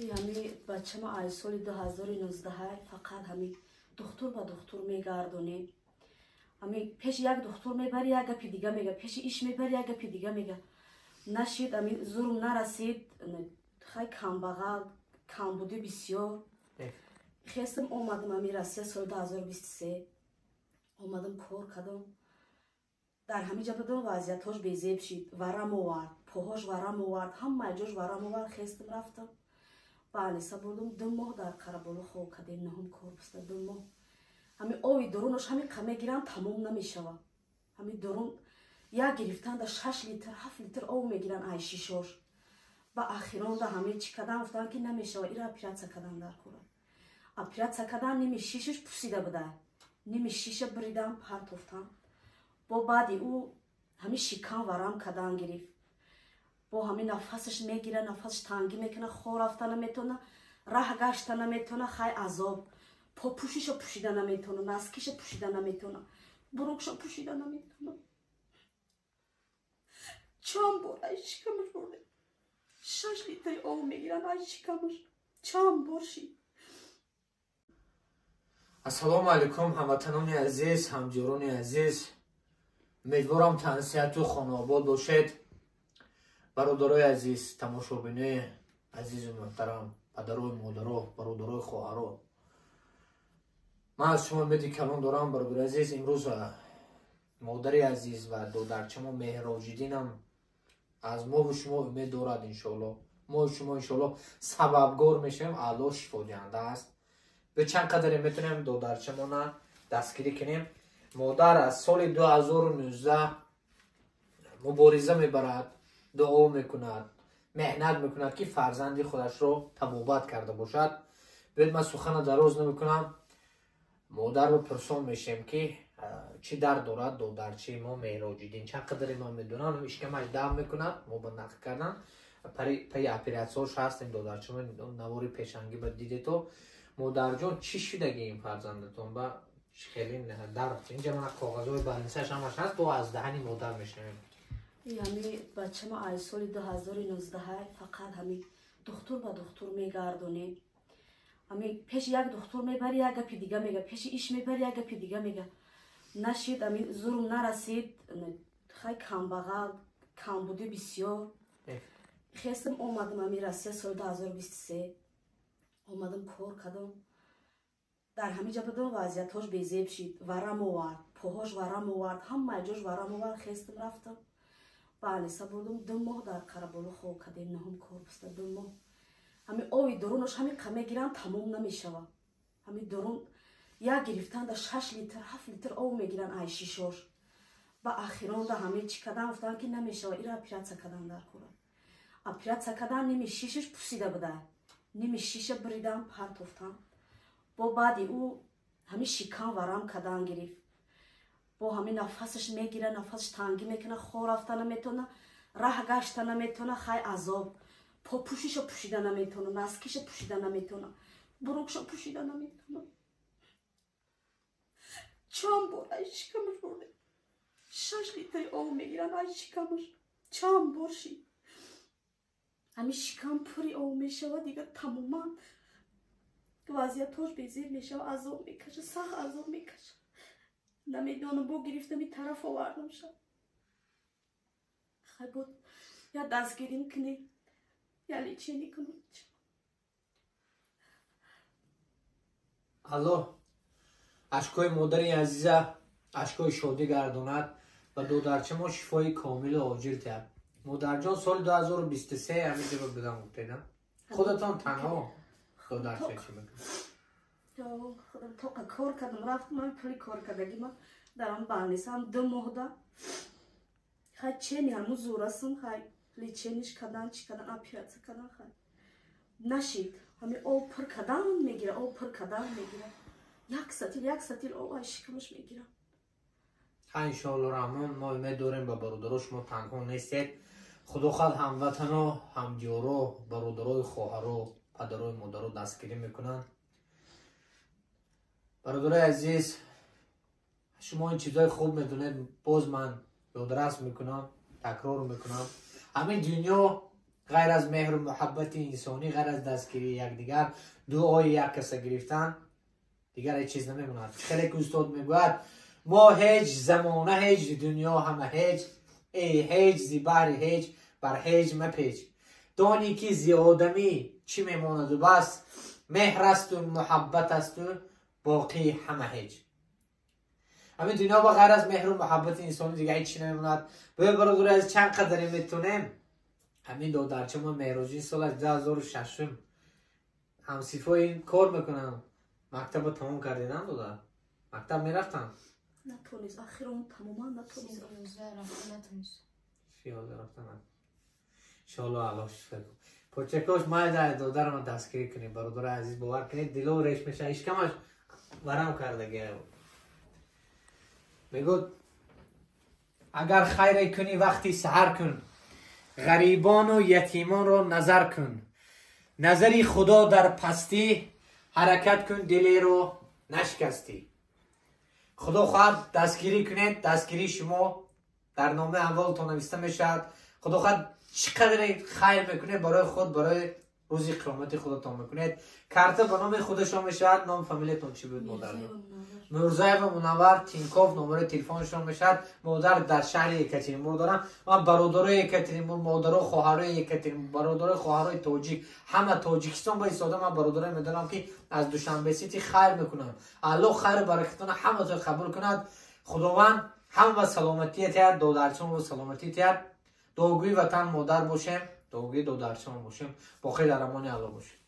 Ҳами бачама аз соли 2019 фақат ҳами духтур ба духтур мегардонем. Ҳами пеши як духтур мебари, як гапи дига мега, пеши иш мебари, як гапи дига мега. Нашид, ами зурм нарасид, хай камбағал, камбудӣ бисёр. Хестам омадам ами Россия соли 2023. Омадам, кор кардам. Дар ҳамин ҷа будам, вазъиятҳош безеб шид, варам овард, поҳош варам овард, ҳамаи ҷош варам овард. Хестам рафтам. Балеса бурдум, 2 моҳ дар Қараболо хоб кардем, наҳум корпуста 2 моҳ. Ҳами ови дурунош ҳами қа мегиранд, тамом намешавад. Ҳами дурун як гирифтанда 6 литр, 7 литр ов мегиранд ай шишош. Ба ахиронда ҳами чӣ кадан, гуфтанд, ки намешава, ира оператсия кадан дар кора. Оператсия кадан, ними шишаш пусида буда. Ними шиша бридан, партофтан. Бо баъди ӯ ҳами шикам варам кадан гирифт. Бо ҳами нафасаш мегира, нафасаш тангӣ мекуна, хор рафта наметона, раҳ гашта наметона, хай азоб. Попӯшиша пӯшида наметона, носки ша пӯшида наметона, брюк ша пӯшида наметона. Чанд бор ай шикамаш бурде. 6 литри об мегиранд ай шикамаш. Чанд бор шид. Ассалому алайкум, ҳамватанони азиз, ҳамҷирони азиз. Умедворам, тансиҳату хонаобод бошед. Бародарои азиз, тамошобинои азизу муҳтарам, падарою модаро, бародарои хоҳаро, ман аз шумо умеди калон дорам. Бародари азиз, имрӯз модари азиз ва додарчамо Меҳроҷиддинам аз мову шумо умед дорад. Иншоалло, мо шумо иншоалло сабабгор мешавем. Алло шифодиҳанда аст. Бе чанд қадаре метавонем додарчамона дастгирӣ кунем. Модар аз соли 2019 мубориза мебарад, дуо мекунад, меҳнат мекунад, ки фарзанди худашро табобат карда бошад. Биёед, ман сухана дароз намекунам, модарро пурсон мешем, ки чӣ дард дорад додарчаи мо Меҳроҷиддин. Чанд қадаре ман медонам, ишкамаш дам мекунад. Мо ба нақл кардан пайи оператсияҳош ҳастем. Додарчамо навори пешангӣ ба дидето. Модарҷон, чӣ шудаги ин фарзандатон ба хеле дард? Инҷа мана коғазҳои больница ш ҳамаш ҳаст, бо аз даҳани модар мешнавем. Ҳами бачама аз соли 2019 фақат ҳами духтур ба духтур мегардонем. Ҳами пеши як духтур мебари, як гапи дига мега, пеши иш мебари, як гапи дига мега. Нашид, ами зурм нарасид, хай камбағал, камбудӣ бисёр. Хестам омадам ами Россия соли 2023. Омадам, кор кардам. Дар ҳамин ҷа будам, вазъиятҳош безеб шид, варам овард, поҳош варам овард, ҳамаи ҷош варам овард. Хестам рафтам. Балеса бурдум, 2 моҳ дар Қараболо хоб кардем, наҳум корпуста 2 моҳ. Ҳами ови дурунош ҳами қа мегиранд, тамом намешавад. Ҳами дурун як гирифтанда 6 литр, 7 литр об мегиранд ай шишош. Ба ахиронда ҳами чӣ кадан, гуфтанд, ки намешава, ира оператсия кадан дар кора. Оператсия кадан, ними шишаш пусида буда. Ними шиша бридан, партофтан. Бо баъди ӯ ҳами шикам варам кадан гирифт. Бо ҳами нафасаш мегира, нафасаш тангӣ мекуна, хор рафта наметона, раҳ гашта наметона, хай азоб. Попӯшиша пӯшида наметона, носки ша пӯшида наметона, брюк ша пӯшида наметона. Чанд бор ай шикамаш бурде. 6 литри об мегиранд ай шикамаш. Чанд бор шид. Ҳами шикам пури об мешавад, дигар тамоман вазъиятҳош безеб мешавад, азоб мекаша, сахт азоб мекаша. Намедонам, бо гирифтами тараф овардам шаб. Хай буд, я дастгирим кунед, я лечение кунам. Алло ашкои модари азиза ашкои шодӣ гардонад ва додарчамо шифои комилу оҷил диҳад. Модарҷон, соли 2023 ҳамин ҷо будам, гуфтеда, худатон танҳо додарча чӣ мекунед? Худам тоқа кор кардам, рафтам, ҳами пули кор кардагӣ ма дар ҳам больница ам 2 моҳда. Хай чени ҳамун зурасам, хай лечение ш кардан, чӣ кардан, оператсия кардан, хай нашид. Ҳами об пур кардан мегира, об пур кардан мегира. Як сатил, як сатил об ай шикамаш мегира. Ха, иншоалло раҳмон, мо умед дорем ба бародаро, шумо танҳо нестед. Худо хоҳад, ҳамватано, ҳамдиёро, бародарои хоҳаро, падарои модаро дастгирӣ мекунанд. Бародарои азиз, шумо ин чизҳои хуб медонед, боз ман ёдрас мекунам, такрор мекунам: ҳамин дунё Ғайр аз меҳру муҳаббати инсонӣ, ғайр аз дастгирии якдигар, дуои як каса гирифтан, дигар ҳеҷ чиз намемонад. Хеле ки устод мегӯяд: мо ҳеҷ, замона ҳеҷ, дунё ҳама ҳеҷ, эй ҳеҷ, зи баҳри ҳеҷ бар ҳеҷ мапеч. Донӣ ки зи одамӣ чӣ мемонаду бас, меҳр асту муҳаббат асту боқӣ ҳама ҳеҷ. Ҳамин дунё ба ғайр аз меҳру муҳаббати инсонӣ дигар ҳеҷ чӣ намемонад. Бо бародари азиз, чанд қадаре метонем ҳамин додарчамо Меҳроҷин сол аз 2006 ҳамсифои ин кор мекунам. Мактаба тамом кардинам, додар? Мактаб мерафтам? Натонист, ахирон тамоман натонист. Рафтан. Иншоалло, Аллоҳ шифо. Почакош майда додарама дастгирӣ кунед, бародари азиз, бовар кунед, дило реш мешавад, ишкамаш варам кардаги. Мегӯд: агар хайре кунӣ, вақти саҳар кун, ғарибону ятимонро назар кун, назари Худо дар пастӣ, ҳаракат кун, дилеро нашикастӣ. Худо хоҳад, дастгирӣ кунед, дастгирии шумо дар номаи амволтон нависта мешавад. Худо хоҳад, чӣ қадре хайр мекунед барои худ, барои рӯзи қиёмати худатон мекунед. Карта ба номи худашон мешавад. Ном фамилиятон чӣ буд, модар? Мирзоева Мунаввар, Тинков номерои телефоншон мешавад. Модар дар шаҳри Екатеринбург дорам. Ман бародарои Екатеринбург, модаро, хоҳарои Екатеринбург, бародарои, хоҳарои тоҷик, ҳама Тоҷикистон ба истода, ман бародарое медонам, ки аз Душанбе Сити хайр мекунам. Аллоҳ хайру баракатона ҳаматон қабул кунад. Худованд ҳама саломатия тиҳад, додарчамо саломатӣ тиҳад. Дуогӯи ватан модар бошем, дуогӯи додарчамо бошем. Боқӣ дар амони Аллоҳ бошем.